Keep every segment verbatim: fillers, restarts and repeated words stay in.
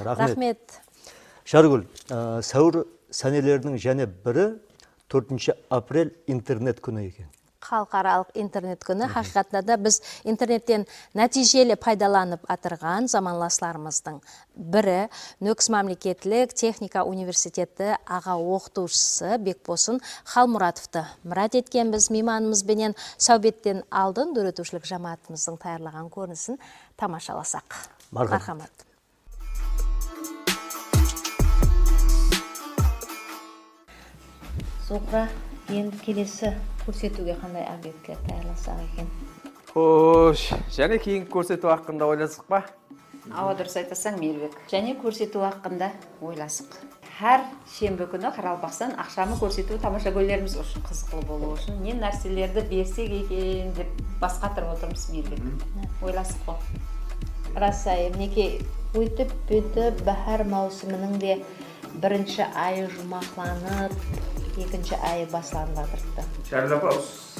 Raxmet. Raxmet. Shargúl, e, sáwir sáneleriniń jáne biri tórtinshi aprel internet kúni eken. Xalıqaralıq internet kúni. Haqıyqatında da biz internetten nátiyjeli paydalanıp atırǵan zamanlaslarımızdıń biri, Nókis mámleketlik texnika universiteti aǵa oqıtıwshısı Bekbosın Xalmuratovtı mirát etkenbiz. Miymanımız benen sáwbetten aldın dóretiwshilik jámáátımızdıń tayarlaǵan kórinisin tamashalasaq. Marhamat. Marhamat. Zuhra, endi kelesi kórsetiwge qanday obyektler tayarlasaq eken? Xosh, jáne keyingi kórsetiw haqqında oylasıq pa? Awa, durıs aytasań, Miyirbek. Jáne kórsetiw haqqında oylasıq. Hár shembi kúni Qaraqalpaqstan aqshamı kórsetiwi tamashagóylerimiz ushın qızıqlı bolıwı ushın ne nárselerdi bersek eken dep bas qatırıp otırmız, Miyirbek. Oylasıq ǵo. Ras, áy, minekey, óytip, búytip, báhár máwsiminiń de birinshi ayı juwmaqlanıp, ekinshi ayı baslanıp atırıptı. Sharla apa, us-,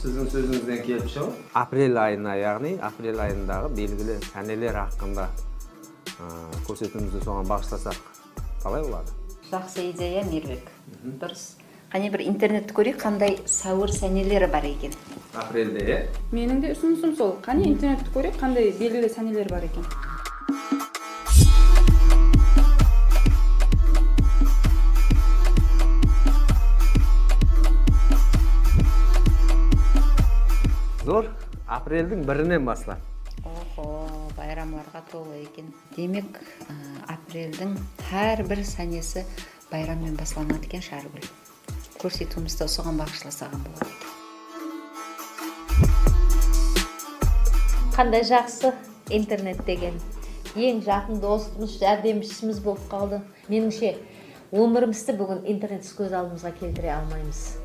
siziń sózińizden kelip shıǵıp, aprel ayına, yaǵnıy aprel ayındaǵı belgili sáneler haqqında, ı, kórsetiwimizdi soǵan baǵıshlasaq, qalay boladı? Jaqsı ideya, Miyirbek. Durıs. Qáne, bir internetti kóreyik, qanday sáwir sáneleri bar eken. Aprelde, ya? Meniń de usınısım sol. Qáne, internetti kóreyik, qanday belgili sáneler bar eken. Zor, apreldiń birinen baslap. Oho, bayramlarǵa tolı eken. Demek, ı, apreldiń hár bir sánesi bayrammen baslanadı eken, Shargúl. Kórsetiwimizdi usıǵan baǵıshlasaq boladı eken. Qanday jaqsı, internet degen eń jaqın dostımız, járdemshimiz bolıp qaldı. Menińshe, ómirimizdi búgin internetsiz kóz aldımızǵa keltire almaymız.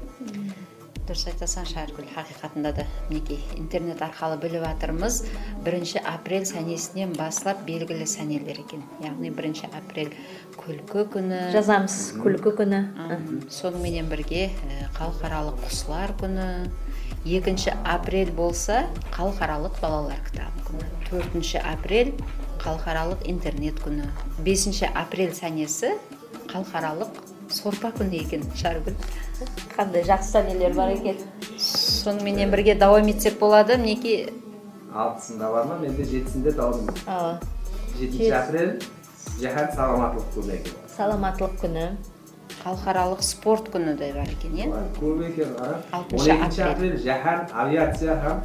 Durıs aytasań, Shargúl. Haqıyqatında da, minekey, internet arqalı bilip atırmız. Birinshi aprel sánesinen baslap belgili sáneler eken. Yaǵnıy, birinshi aprel kúlki kúni. Jazamız, kúlki kúni. Am, sonıń menen birge, e, xalıqaralıq quslar kúni. Ekinshi aprel bolsa xalıqaralıq balalar kitabı kúni. Tórtinshi aprel xalıqaralıq internet kúni. Besinshi aprel sánesi xalıqaralıq sorpa kúni eken, Shargúl. Qanday jaqsı sáneler bar eken. Sonıń menen birge dawam etsek boladı, minekey. Altısında bar ma, mende jetisinde dawam. Awa. Jetinshi aprel jáhán salamatlıq kúni eken. Salamatlıq kúni. Xalıqaralıq sport kúni de bar eken, ya? Kóp eken, qara. Altınshı aprel. On ekinshi aprel jáhán aviaciya hám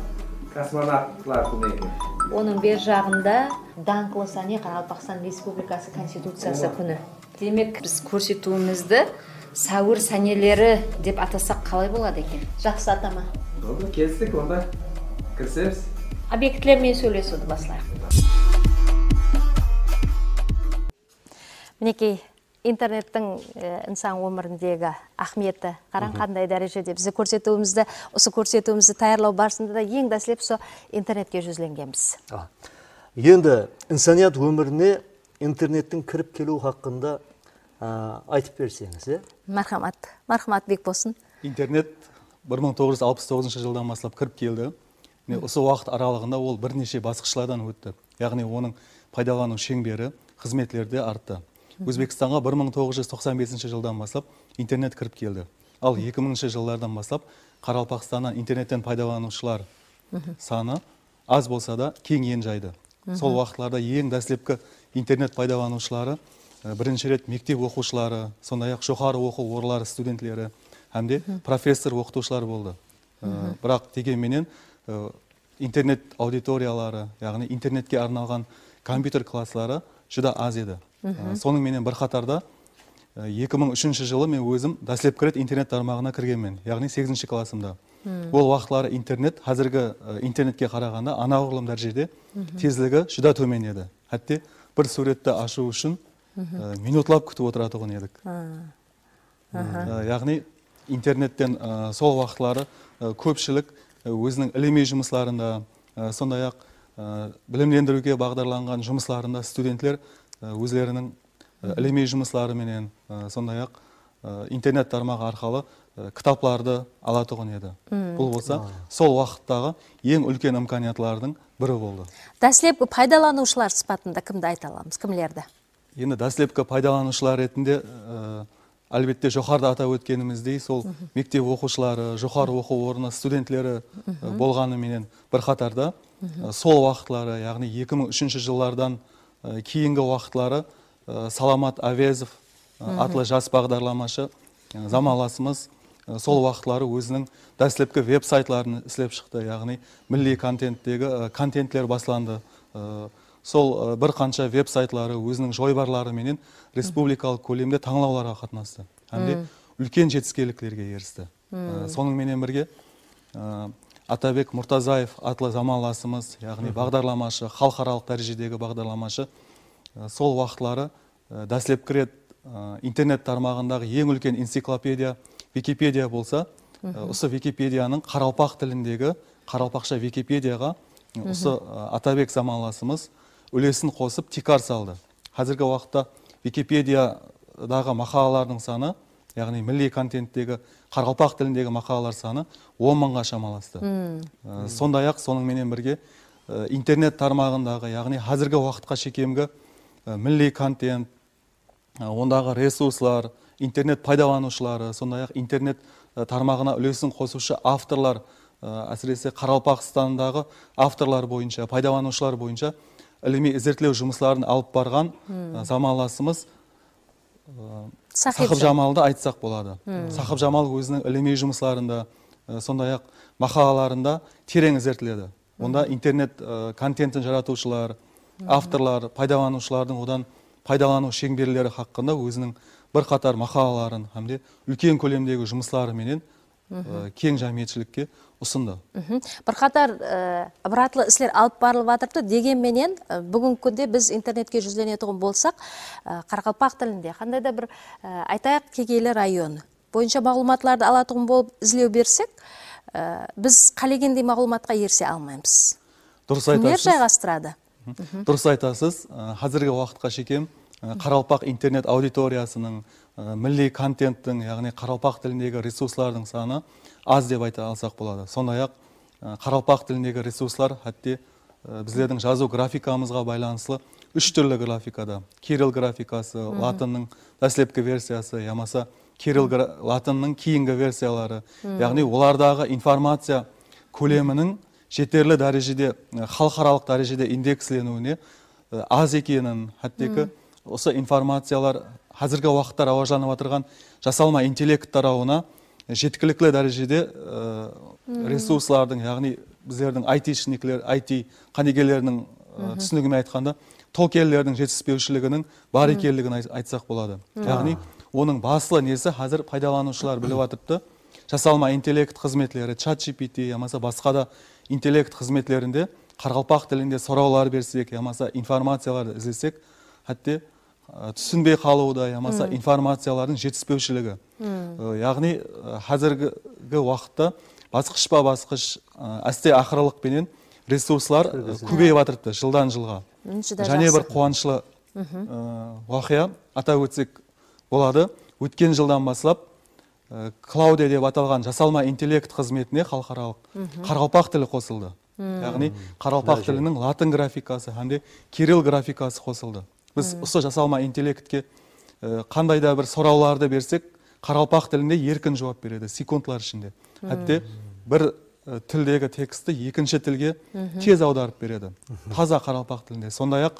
kosmonavtlar kúni eken. Onıń ber jaǵında dańqlı sáne Qaraqalpaqstan Respublikası Konstituciyası kúni. Demek, biz kórsetiwimizdi sáwir sáneleri dep atasaq qalay boladı eken? Jaqsı atama. Boldı, kelistik, onda kirisemiz. Obyektler menen sóylesiwdi baslayıq. Minekey, internettiń, e, insan ómirindegi áhmiyeti, qarań, qanday dárejede. Bizi kórsetiwimizdi, usı kórsetiwimizdi tayarlaw barısında da eń dáslep usı internetke júzlengenbiz. A. Endi insaniyat ómirine internettiń kirip keliwi haqqında, a, aytıp berseńiz, e? Marhamat. Marhamat, Bekbosın. Internet bir mıń toǵız júz alpıs toǵızınshı jıldan baslap kirip keldi. Mine, usı waqıt aralıǵında ol bir neshe basqıshlardan ótti. Yaǵnıy, onıń paydalanıw sheńberi, xızmetleri de arttı. Ózbekstanǵa bir mıń toǵız júz toqsan besinshi jıldan baslap internet kirip keldi. Al, eki mıńınshı jıllardan baslap Qaraqalpaqstannan internetten paydalanıwshılar sanı az bolsa da keń en jaydı. Sol waqıtlarda eń dáslepki internet paydalanıwshıları, e, birinshi ret mektep oqıwshıları, sonday-aq, joqarı oqıw orınları studentleri hám de professor oqıtıwshılar boldı. E, biraq, degen menen, e, internet auditoriyaları, yaǵnıy internetke arnalǵan kompyuter klassları júdá az edi. E, sonıń menen bir qatarda, e, eki mıń úshinshi jılı men ózim dáslepki ret internet tarmaǵına kirgenmen, yaǵnıy segizinshi klassımda. Ol waqıtları internet házirgi, e, internetke qaraǵanda anaǵurlım dárejede tezligi júdá tómen edi. Hátte bir súwretti ashıw ushın, e, minutlap kútip otıratuǵın edik. E, yaǵnıy internetten, e, sol waqıtları, e, kópshilik, e, óziniń ilimiy jumıslarında, e, sonday-aq, e, bilimlendiriwge baǵdarlanǵan jumıslarında studentler, e, ózleriniń, e, ilimiy jumısları menen, e, sonday-aq, e, internet tarmaǵı arqalı, e, kitaplardı alatuǵın edi. Bul bolsa sol waqıttaǵı eń úlken imkaniyatlardıń biri boldı. Dáslepki paydalanıwshılar sıpatında kimdi ayta alamız, kimlerdi? Endi dáslepki paydalanıwshılar retinde, e, álbette, joqarıda atap ótkenimizdey, sol mektep oqıwshıları, joqarı oqıw ornı studentleri, e, bolǵanı menen bir qatarda, e, sol waqıtları, yaǵnıy eki mıń úshinshi jıllardan, e, keyingi waqıtları, e, Salamat Ávezov, e, atlı jas baǵdarlamashı, e, zamanlasımız, e, sol waqıtları óziniń dáslepki veb-saytların islep shıqtı, yaǵnıy milliy kontenttegi, e, kontentler baslandı. E, sol, e, bir qansha veb-saytları óziniń joybarları menen respublikalıq kólemde tańlawlarǵa qatnastı. Hám de úlken jetiskenliklerge eristi. E, sonıń menen birge, e, Atabek Murtazaev atlı zamanlasımız, yaǵnıy baǵdarlamashı, xalıqaralıq dárejedegi baǵdarlamashı, e, sol waqıtları, e, dáslepki ret, e, internet tarmaǵındaǵı eń úlken enciklopediya Vikipediya bolsa, e, usı Vikipediyanıń qaraqalpaq tilindegi qaraqalpaqsha Vikipediyaǵa, e, usı, e, Atabek zamanlasımız úlesin qosıp tiykar saldı. Házirgi waqıtta Vikipediyadaǵı maqalalardıń sanı, yaǵnıy milliy kontenttegi qaraqalpaq tilindegi maqalalar sanı on mıńǵa shamalastı. E, sonday-aq, sonıń menen birge, e, internet tarmaǵındaǵı, yaǵnıy házirgi waqıtqa shekemgi, e, milliy kontent, e, ondaǵı resurslar, internet paydalanıwshıları, sonday-aq internet, e, tarmaǵına úlesin qosıwshı avtorlar, e, ásirese Qaraqalpaqstandaǵı avtorlar boyınsha, paydalanıwshılar boyınsha ilimiy izertlew jumısların alıp barǵan, e, zamanlasımız, e, Saqıp Saqıp Jam- Jamaldı aytsaq boladı. Saqıp Jamal óziniń ilimiy jumıslarında, e, sonday-aq maqalalarında tereń izertledi. Onda internet, e, kontentin jaratıwshılar, avtorlar, paydalanıwshılardıń odan paydalanıw sheńberleri haqqında óziniń bir qatar maqalaların hám de úlken kólemdegi jumısları menen, e, keń jámiyetshilikke usındı. Bir qatar, e, ibratlı isler alıp barılıp atırıptı. Degen menen, e, búgingi kúnde biz internetke júzlenetuǵın bolsaq, e, qaraqalpaq tilinde qanday da bir, e, aytayıq, Kegeyli rayonı boyınsha maǵlıwmatlardı alatuǵın bolıp izlew bersek, e, biz qálegendey maǵlıwmatqa erise almaymız. Durıs aytasız. Kimler jayǵastıradı? Durıs aytasız. E, házirgi waqıtqa shekem, e, qaraqalpaq internet auditoriyasınıń, e, milliy kontenttiń, yaǵnıy qaraqalpaq tilindegi resurslardıń sanı az dep ayta alsaq boladı. Sonday-aq, e, qaraqalpaq tilindegi resurslar hátte, e, bizlerdiń jazıw grafikamızǵa baylanıslı úsh túrli grafikada, kiril grafikası, latınnıń dáslepki versiyası yamasa kiril gra-, latınnıń keyingi versiyaları, yaǵnıy olardaǵı informaciya kóleminiń jeterli dárejede, e, xalıqaralıq dárejede indeksleniwine, e, az ekenin, hátteki usı informaciyalar házirgi waqıtta rawajlanıp atırǵan jasalma intellekt tarawına jetkilikli dárejede, e, resurslardıń, yaǵnıy bizlerdiń aytishnikler, ayt qánigeleriniń, e, túsinigime aytqanda, tokenlerdiń jetispewshiliginiń bar ekenligin ayt-, aytsaq boladı. Yaǵnıy onıń baslı nesi házir paydalanıwshılar bilip atırıptı. Jasalma intellekt xızmetleri, chat G P T yamasa basqa da intellekt xızmetlerinde qaraqalpaq tilinde sorawlar bersek yamasa informaciyalardı izlesek, hátte, e, túsinbey qalıwı da yamasa informaciyalardıń jetispewshiligi. E, yaǵnıy, e, házirgi waqıtta basqıshpa-basqısh, e, áste-aqırlıq penen resurslar, e, kóbeyip atırıptı jıldan-jılǵa. Jáne bir quwanıshlı, e, waqıya atap ótsek boladı. Ótken jıldan baslap, e, Klaudiya dep atalǵan jasalma intellekt xızmetine xalıqaralıq qaraqalpaq tili qosıldı. Yaǵnıy qaraqalpaq tiliniń latın grafikası hám de kiril grafikası qosıldı. Biz usı jasalma intellektke, e, qanday da bir sorawlardı bersek, qaraqalpaq tilinde erkin juwap beredi, sekundlar ishinde. Hátte bir, e, tildegi tekstti ekinshi tilge tez awdarıp beredi. Taza qaraqalpaq tilinde. Sonday-aq,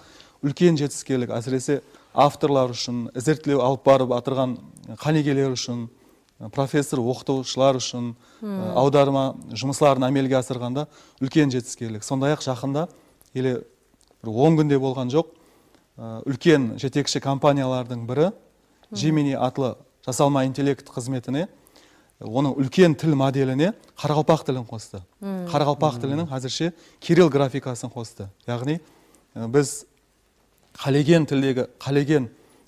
úlken jetiskenlik, ásirese avtorlar ushın, izertlew alıp barıp atırǵan qánigeler ushın, professor, oqıtıwshılar ushın, e, awdarma jumısların ámelge asırǵanda úlken jetiskenlik. Sonday-aq, jaqında ele bir on kúnde bolǵan joq, e, úlken jetekshi kompaniyalardıń biri Gemini atlı jasalma intellekt xızmetine, e, onıń úlken til modeline qaraqalpaq tilin qostı. Qaraqalpaq tiliniń házirshe kiril grafikasın qostı. Yaǵnıy, e, biz qálegen tildegi, qálegen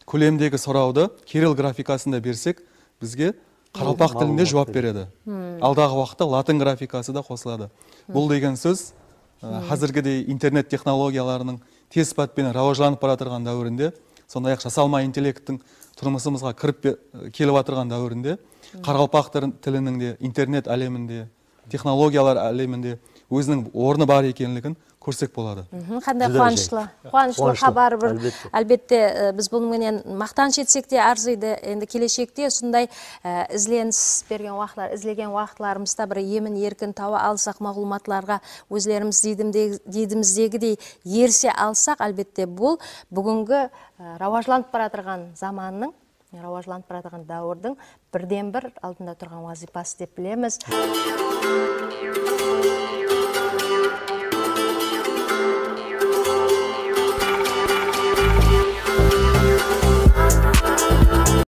kólemdegi sorawdı kiril grafikasında bersek, bizge qaraqalpaq tilinde juwap beredi. Aldaǵı waqıtta latın grafikası da qosıladı. Bul degen sóz, e, házirgidey internet texnologiyalarınıń tez pát penen rawajlanıp baratırǵan dáwirinde, sonday-aq jasalma intellekttiń turmısımızǵa kirip be-, kelip atırǵan dáwirinde qaraqalpaq tir-, tiliniń de internet áleminde, texnologiyalar áleminde óziniń ornı bar ekenligin kórsek boladı. Qanday quwanıshlı, quwanıshlı xabar bir. Álbette. Álbette, e, biz bunıń menen maqtanısh etsek te arzıydı. Endi keleshekte usınday, e, izlenis bergen waqıtlar, izlegen waqıtlarımızda bir emin-erkin tawa alsaq, maǵlıwmatlarǵa ózlerimiz diydimde-, diydimizdegidey erise alsaq, álbette, bul búgingi, e, rawajlanıp baratırǵan zamannıń, rawajlanıp baratırǵan dáwirdiń birden-bir aldında turǵan wazıypası dep bilemiz.